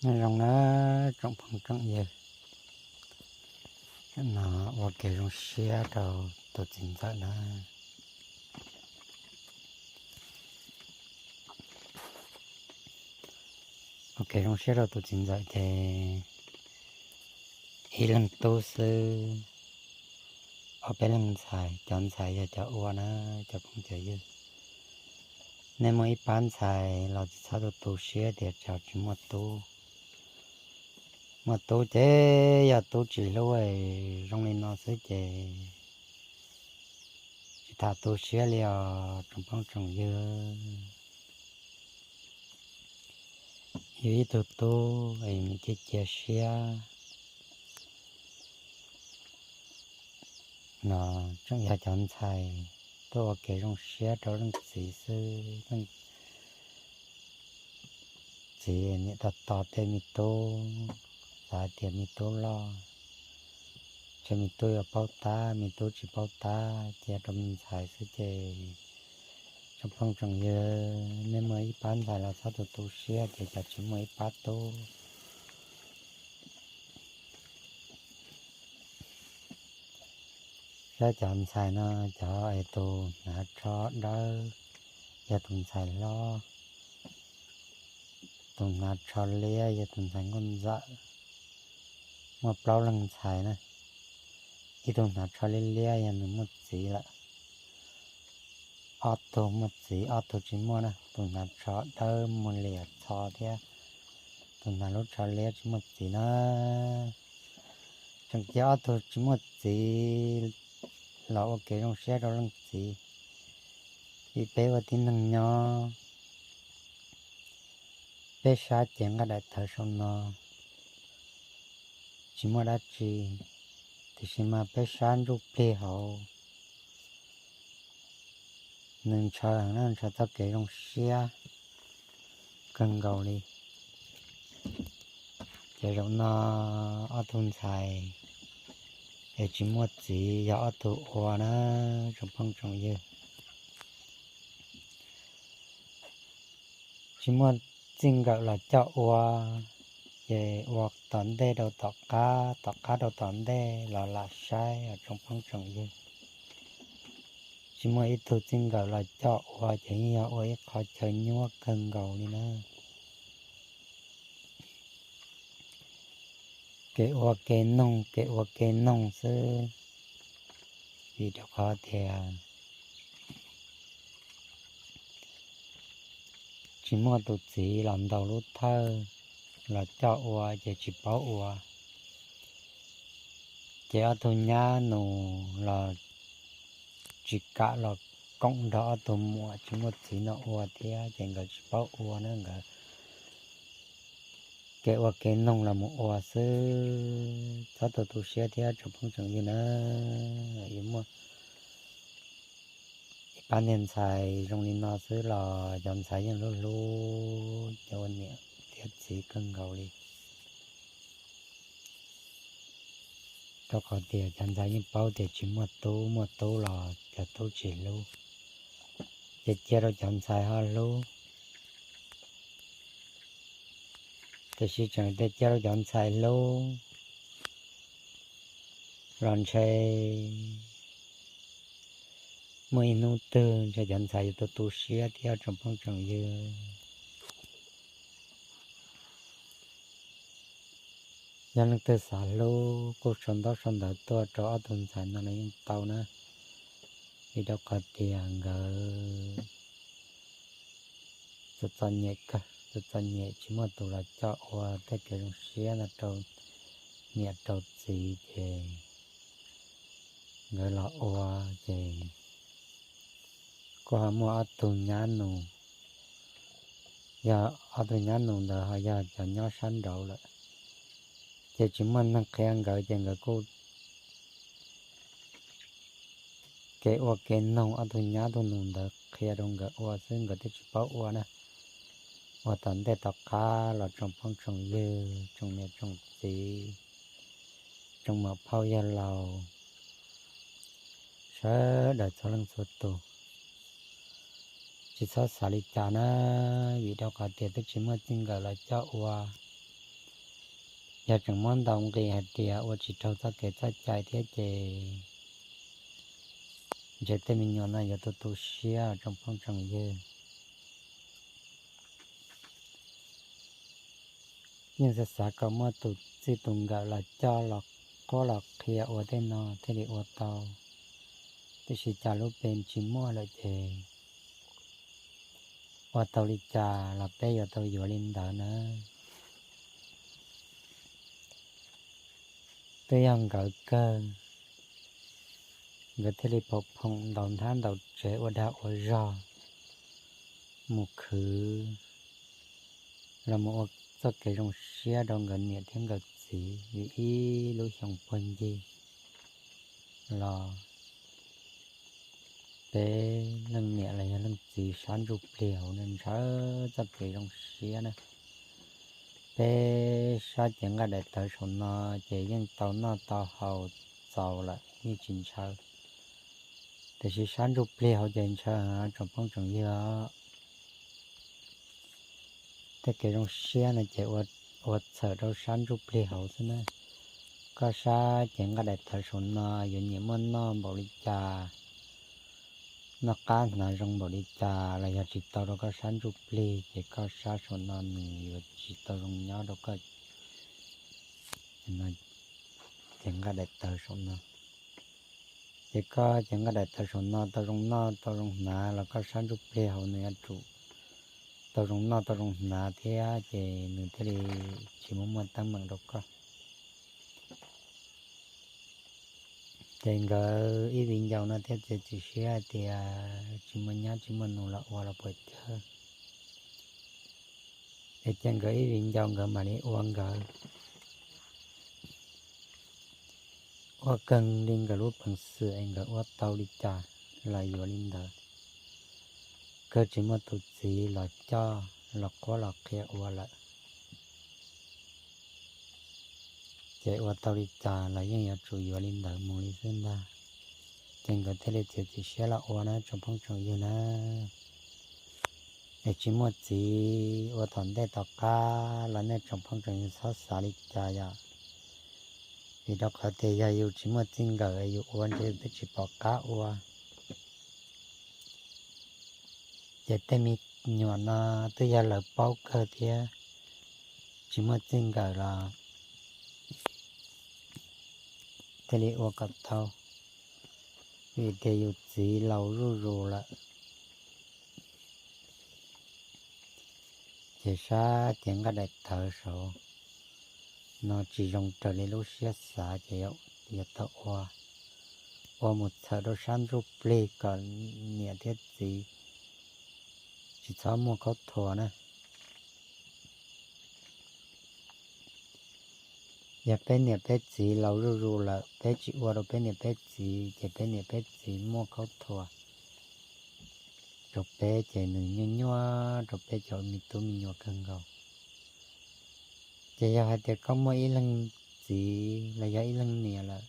Nyob zoo na tsoom phooj tsoom ywg, no ua kev zoo siab rau tus txiv ntxawm na. Ua kev zoo siab rau tus txiv ntxawm ces ib leeg tub xwb, ob peb leeg ntxhais, cov ntxhais yog cov ua na, cov phooj cov ywg. Nej muaj ib pab ntxhais los tsis txhob tu tu siab tias cov tsis muaj tub. Muaj tub ces yog tub tsis hlub, zoo li no xwb ces tsis tham tu siab li os tsoom phooj tsoom ywg. Yus ib tug tub es nim cia cia siab no, tseem yog cov ntxhais tuaj ua kev zoo siab rau leej txiv xwb. Leej txiv niam tos tos tej me tub, xav hais tias me tub loj, ntshe me tub yuav paub tab, me tub tsis paub tab, cia rau me ntxhais xwb ces tsoom phooj tsoom ywg, nej muaj ib pab ntxhais los txhob tu tu siab tias cov tsis muaj ib pab tub. Saib cov ntxhais no, cov es tus hnav tsho dawb yog tus ntxhais hlob, tus hnav tsho liab yog tus ntxhais nkauj ntxawm. Muaj plaub leeg ntxhais na, ib tug hnav tsho liab liab yog nws muaj txiv lawm, ob tug muaj txiv ob tug tsis muaj na, tus hnav tsho dawb muag liam txho thiab tus hnav lub tsho liab tsis muaj txiv na. Tseem cia ob tug tsis muaj txiv los ua kev zoo siab rau leej txiv, vim peb ua tib neeg nyob, peb sab ces nqaij daim tawv saum no tsis muaj dab tsi, tiam sis mas peb sab ntsuj plig hauv nws ntshaw heev na, ntshaw txoj kev zoo siab kawg nkaus li. Ces zaum no ob tug ntxhais es tsis muaj txiv yog ob tug ua na, tsoom phooj tsoom ywg. Tsis muaj txij nkawm los coj ua, ces ua tom ntej rau tom qab, tom qab rau tom ntej los lam saib os tsoom phooj tsoom ywg. Tsis muaj ib tug txij nkawm los coj ua ces yeej yog ua ib qho chaw nyuaj kawg nkaus li na. Kev ua kev noog, kev ua kev noog xwb, vim rau qhov tias tsis muaj tus txiv los ntaus lub thawj los coj ua ces tsis paub ua. Ces ob tug nyab nus los tsis kam los koom nrog ob tug muam tsis muaj txiv no ua thiab ces nkawd tsis paub ua na, nkawd kev ua kev noog los mus ua xwb. Txhob tu tu siab thiab tsoom phooj tsoom ywg na. Yuav muaj ib pab niag ntxhais zoo li no xwb los cov ntxhais yeej hlub hlub cov ua niam thiab txiv kawg nkaus li. Rau qhov tias cov ntxhais yeej paub tias tsis muaj tub, muaj tub los cov tub tsis hlub, ces cia rau cov ntxhais ho hlub. Tiam sis tseem tias cia rau cov ntxhais hlub los ntshe muaj ib hnub twg ntshe cov ntxhais yuav tu tu siab thiab tsoom phooj tsoom ywg. Yog leej twg xav hlub kuj sau ntaub sau ntawv tuaj rau ob tug ntxhais no los yeej tau na, vim rau qhov tias nkawd txom txom nyem kawg, txom txom nyem tsis muaj tus los coj ua tej kev zoo siab no rau niam rau txiv ces nkawd los ua ces kuj ho muaj ob tug nyab nus, yog ob tug nyab nus ntawd ho yog cov nyob sab nraud lawm, ces tsis muaj neeg qhia nkawd ces nkawd kuj kev ua kev noog, ob tug nyab tug nus ntawd qhia rau nkawd ua xwb, nkawd twb tsis paub ua na. Ua tom ntej tom qab los tsoom phooj tsoom ywg, tsoom niam tsoom txiv, tsoom muam phauj yawg laus sawv daws txhua leej txhua tus, tsis txhob xav li cas na, vim rau qhov tias twb tsis muaj txij nkawm los coj ua, Yog tseem muab ntaus nqi hais tias ua tsis raug txoj kev txoj cai thiab ces ntshe tej me nyuam no yuav tu tu siab tsoom phooj tsoom ywg. Yeej xav xav kom muaj tus txij tus nkawm los coj los qhuab los qhia ua tej no thiaj li ua tau, tiam sis cas lub pe tsis muaj lawm ces ua tau li cas los peb yuav tau yuav li ntawd na. Twb yog nkawd kawg, nkawd thiaj li phoom phoom ntaus nthab ntaus tsev ua dag ua zog mus khwv los mus ua txoj kev zoo siab rau nkawd niam thiab nkawd txiv li ib lub xyoo puag ncig los peb leej niam los yog leej txiv sab ntsuj plig hauv ntshaw txoj kev zoo siab na. Peb sab cev nqaij daim tawv saum no ces yeej tau noj tau haus txaus lawm yeej tsis ntshaw, tiam sis sab ntsuj plig hauv ces ntshaw tsoom phooj tsoom ywg. Tej kev zoo siab no ces ua txhawm rau sab ntsuj plig hauv xwb na. Koj sab cev nqaij daim tawv saum no yuav nyiam muaj noj npaum li cas, noj qab hnav zoo npaum li cas los yog tsis tau rau koj sab ntsuj plig ces koj sab saum no nws yuav tsis tau zoo nyob rau koj cev nqaij daim tawv saum no. Ces koj cev nqaij daim tawv saum no tau zoo noj tau zoo hnav los koj sab ntsuj plig hauv nws yuav tsum tau zoo noj tau zoo hnav thiab ces nws thiaj li tsis muaj muaj teeb meem rau koj. Ces nkawd ib viv ncaus no thiaj txiav txim siab hais tias tsis muaj nyab tsis muaj nus los ua los puas cawg. Es ces nkawd ib viv ncaus nkawd mam li ua nkawd, ua kawg li nkawd lub peev xwm es nkawd ua tau li cas los yuav li ntawd. Kawg tsis muaj tus txiv los coj los qhuab los qhia ua lawm, ces ua tau li cas los yeej yuav tsum yuav li ntawd mus li xwb ntag. Ces nkawd thiaj li txiav txim siab los ua na tsoom phooj tsoom ywg na. Es tsis muaj txiv ua tom ntej tom qab los nej tsoom phooj tsoom ywg txhob xav li cas yom. Vim rau qhov tias yog yus tsis muaj txij nkawm yus ua ntshe yus twb tsis pom qab ua. Ces tej me nyuam no twb yog lawv paub kawg thiab, tsis muaj txij nkawm los thiaj li ua kom tau, vim tias yus txiv laus zuj zus lawm. Ces sab cev nqaij daim tawv saud no tsis zoo raws li lub siab xav ces yuav tau ua, ua mus txhawm rau sab ntsuj plig kom niam thiab txiv tsis txhob muaj khaub thuas na. Yog peb niam peb txiv laus zuj zus lawm peb tsis ua rau peb niam peb txiv ces peb niam peb txiv muaj khaub thuas rau peb ces nws nyuaj nyuaj rau peb cov me tub me nyuam kawg nkaus. Ces yog hais tias koj muaj ib leeg txiv los yog ib leeg niam lawm,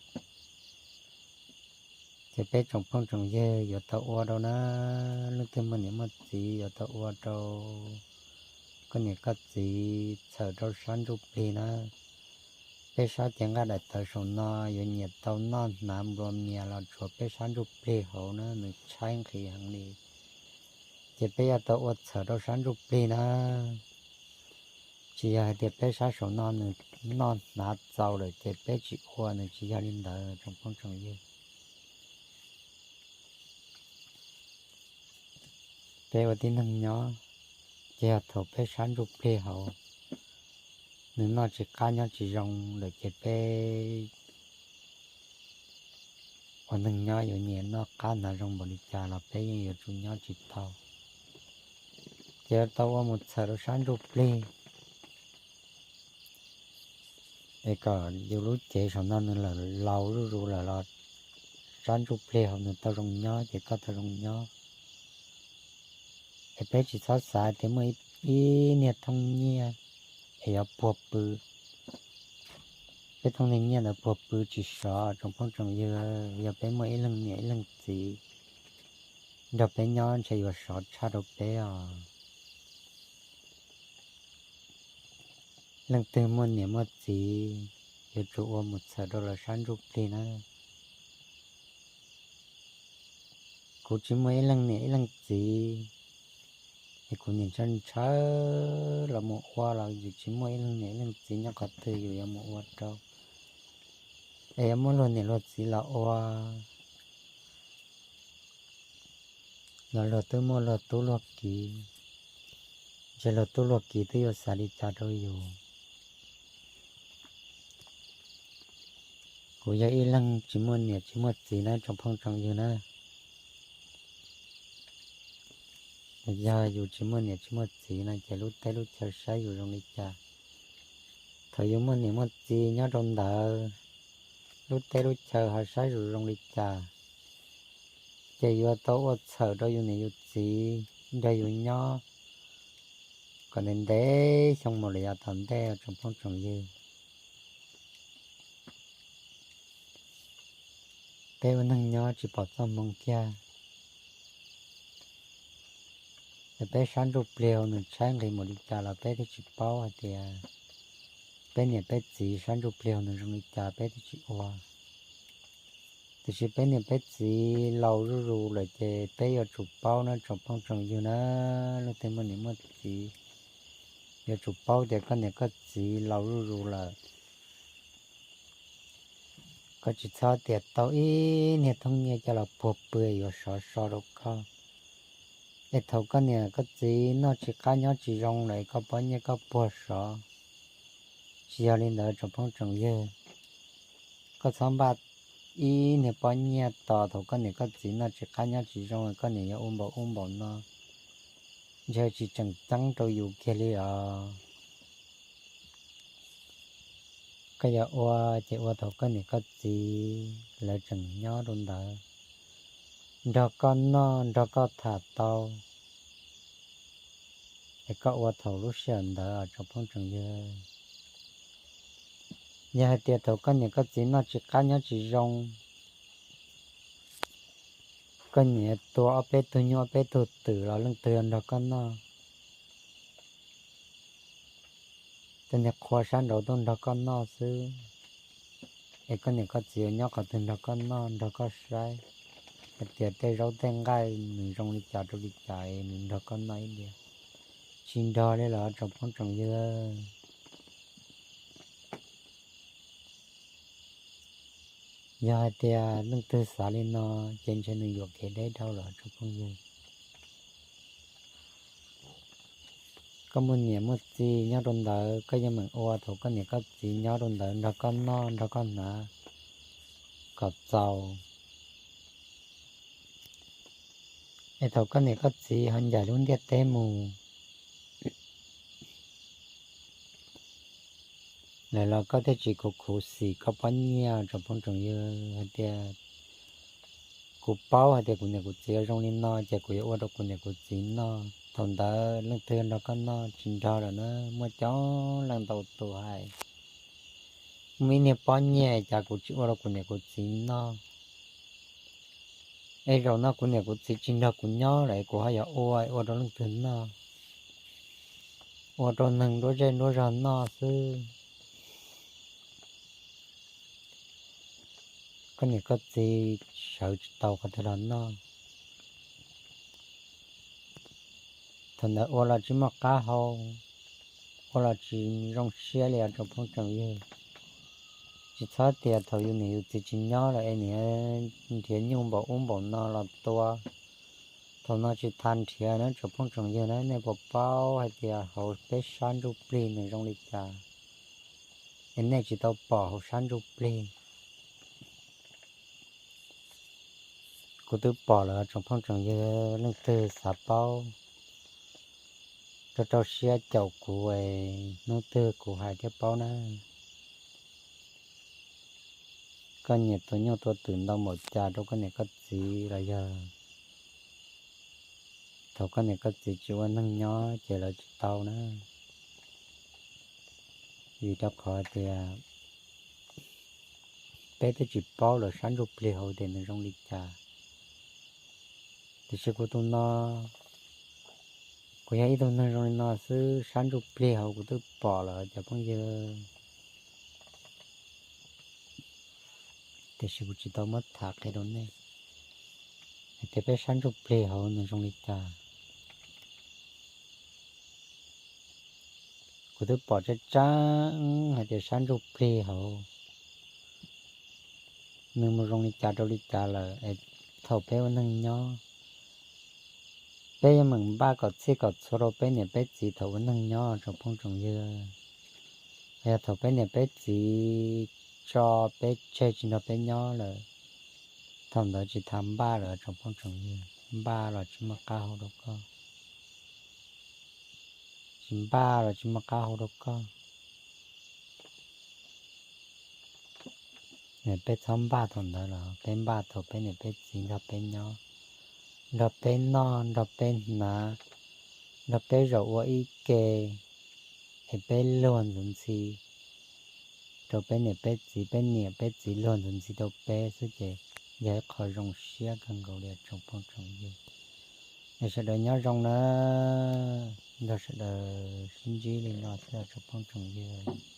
ces peb tsoom phooj tsoom ywg yuav tau ua rau na, leej twg muaj niam muaj txiv yuav tau ua rau koj niam koj txiv txhawm rau sab ntsuj plig na. Peb sab cev nqaij daim tawv saum no yuav nyiam tau noj hnav nplua mias los tsuas peb sab ntsuj plig hauv na nws tshaib nqhis heev li. Ces peb yuav tau ua txhawm rau sab ntsuj plig na. Tsis yog hais tias peb sab saum no nws noj hnav txaus lawm ces peb tsis ua, nws tsis yog li ntawd tsoom phooj tsoom ywg. Peb ua tib neeg nyob, ces yog thaum peb sab ntsuj plig hauv nws noj tsis qab nyob tsis zoo lawm ces peb ua neeg nyob yuav nyiam noj qab hnav zoo npaum li cas los peb yeej yuav tsum nyob tsis tau. Ces yuav tau ua mus txhawm rau sab ntsuj plig es kom yus lub cev saum no nws lawm laus zuj zus lawm los sab ntsuj plig hauv nws tau zoo nyob ces koj tau zoo nyob. Es peb tsis txhob xav tias muaj ib niag thooj nyiaj es yuav puag pw, peb thooj niag nyiaj ntawd puag pw tsis sov tsoom phooj tsoom ywg. Yog peb muaj ib leeg niam ib leeg txiv nrog peb nyob ntshe yuav sov tshaj rau peb os. Leej twg muaj niam muaj txiv, yuav tsum ua mus txhawm rau lawv sab ntsuj plig na. Kuv tsis muaj ib leej niam ib leej txiv, es kuv niam ntshaw ntshaw los mus ua los yus tsis muaj ib leej niam ib leej txiv nyob qhov twg yus yuav mus ua rau, es yuav muab luag niam luag txiv los ua, los luag twb muaj luag tub luag kiv, ntshe luag tub luag kiv twb yuav xav li cas rau yus. Kuv yog ib leeg tsis muaj niam tsis muaj txiv na tsoom phooj tsoom ywg na. Yog yus tsis muaj niam tsis muaj txiv no ces lub teb lub chaw saib yus zoo li cas? Thaum yus muaj niam muaj txiv nyob rau ntawd, lub teb lub chaw ho saib yus zoo li cas, ces yuav tau ua txhawm rau yus niam yus txiv nrog yus nyob kom ntev ntev xyoo mus lawm yav tom ntej tsoom phooj tsoom ywg. Peb ua neeg nyob tsis pom txoj hmoo kiag. Ces peb sab ntsuj plig nws tshaib nqhis mus li cas los peb twb tsis paub hais tias peb niam peb txiv sab ntsuj plig nws zoo li cas peb twb tsis ua. Tiam sis peb niam peb txiv laus zuj zus lawm ces peb yuav tsum paub na tsoom phooj tsoom ywg na. Leej twg muaj niam muaj txiv yuav tsum paub tias koj niam koj txiv laus zuj zus lawm, koj tsis txhob tias tau ib niag thooj nyiaj coj los puag pw yuav sov so rau koj. Es thaum koj niam koj txiv noj tsis qab nyob tsis zoo lawm koj pob nyiaj koj puag sov. Tsis yog li ntawd tsoom phooj tsoom ywg, koj txhob npaj ib niag pob nyiaj tos thaum koj niam koj txiv noj tsis qab nyob tsis zoo koj niam yuav ua npaum ub npaum no, ntshe tsis tseem ceeb rau yus kiag li os. Koj yuav ua ces ua thaum koj niam koj txiv lawv tseem nyob rau ntawd, nrog koj noj nrog koj tham tau, es koj ua thaum lub sij hawm ntawd tsoom phooj tsoom ywg. Yog hais tias thaum koj niam koj txiv noj tsis qab nyob tsis zoo, koj niam tua ob peb tug nyuj ob peb tug twm los leej twg nrog koj noj? Tej niag qhua sab nraud tuaj nrog koj noj xwb, es koj niam koj txiv yuav nyob qhov twg nrog koj noj nrog koj saib hais tias tej zaub tej nqaij nws zoo li cas rau li cas es nws nrog koj noj ib diav? Tsis nrog li los tsoom phooj tsoom ywg. Yog hais tias leej twg xav li no, ces ntshe nws yuam kev deb dhau los tsoom phooj ywg. Koj muaj niam muaj txiv nyob rau ntawd, koj yeej meem ua thaum koj niam koj txiv nyob rau ntawd nrog koj noj nrog koj hnav kom txaus. Es thaum koj niam koj txiv ho ncaim lub ntiaj teb mus lawm los koj thiaj tsis khuv khuv xim koj pob nyiaj tsoom phooj tsoom ywg hais tias, kuv paub hais tias kuv niam kuv txiv zoo li no ces kuv yuav ua rau kuv niam kuv txiv noj. Thaum ntawd leej twg nrog koj noj? Tsis nrog lawm na. Muaj coob leej ntau tus hais, muaj ib niag pob nyiaj cas kuv tsis ua rau kuv niam kuv txiv noj? Es zaum no kuv niam kuv txiv tsis nrog kuv nyob lawm kuv ho yuav ua, ua rau leej twg noj? Ua rau neeg nruab zej nruab zog noj xwb. Koj niam koj txiv sawv tsis tau qhov twg los noj. Thaum ntawd ua los tsis muaj qab hau, ua los tsis zoo siab li os tsoom phooj tsoom ywg. Tsis txhob tias thaum yus niam yus txiv tsis nyob lawm es niam nrhiav nyuj npaum ub npaum no los tua. Thaum no tsis tas nrhiav na tsoom phooj tsoom ywg na, nej puas paub hais tias hauv peb sab ntsuj plig nws zoo li cas? Es nej tsis tau pom hauv sab ntsuj plig. Kuv twb pom lawm tsoom phooj tsoom ywg, leej twg xav paub, rau rau siab caum kuv es hnub twg kuv hais thiaj paub na. Koj nyiam tua nyuj tua twm ntau npaum cas rau koj niam koj txiv los yog thaum koj niam koj txiv tsis ua neeg nyob ces lawv tsis tau na. Vim rau qhov tias peb twb tsis paub lawv sab ntsuj plig hauv tias nws zoo li cas. Tiam sis kuv tus no Kuv yog ib tug neeg zoo li no xwb, sab ntsuj plig hauv kuv twb pom lawm cov phooj ywg, tiam sis kuv tsis tau muab tham qhia rau nej hais tias peb sab ntsuj plig hauv nws zoo li cas. Kuv twb pom tsab tsab hais tias sab ntsuj plig hauv nws mus zoo li cas rau li cas lawm es thaum peb ua neeg nyob, peb yuav meem npaj kom txhij kom txhua rau peb niam peb txiv thaum ua neeg nyob tsoom phooj tsoom ywg. Yog thaum peb niam peb txiv tso peb tseg tsis nrog peb nyob lawm, thaum ntawd tsis tas npaj lawm tsoom phooj tsoom ywg, npaj los tsis muaj qab hau rau koj, tsis npaj los tsis muaj qab hau rau koj. Peb txhob npaj thaum ntawd los peb npaj thaum peb niam peb txiv nrog peb nyob, nrog peb noj nrog peb hnav, nrog peb zaum ua ib ke, es peb luag ntxhi rau peb niam peb txiv, peb niam peb txiv luag ntxhi rau peb xwb ces yog ib qho zoo siab kawg nkaus li tsoom phooj tsoom ywg. Es sawv daws nyob zoo na, nrog sawv daws sib ntsib li no thiab tsoom phooj tsoom ywg.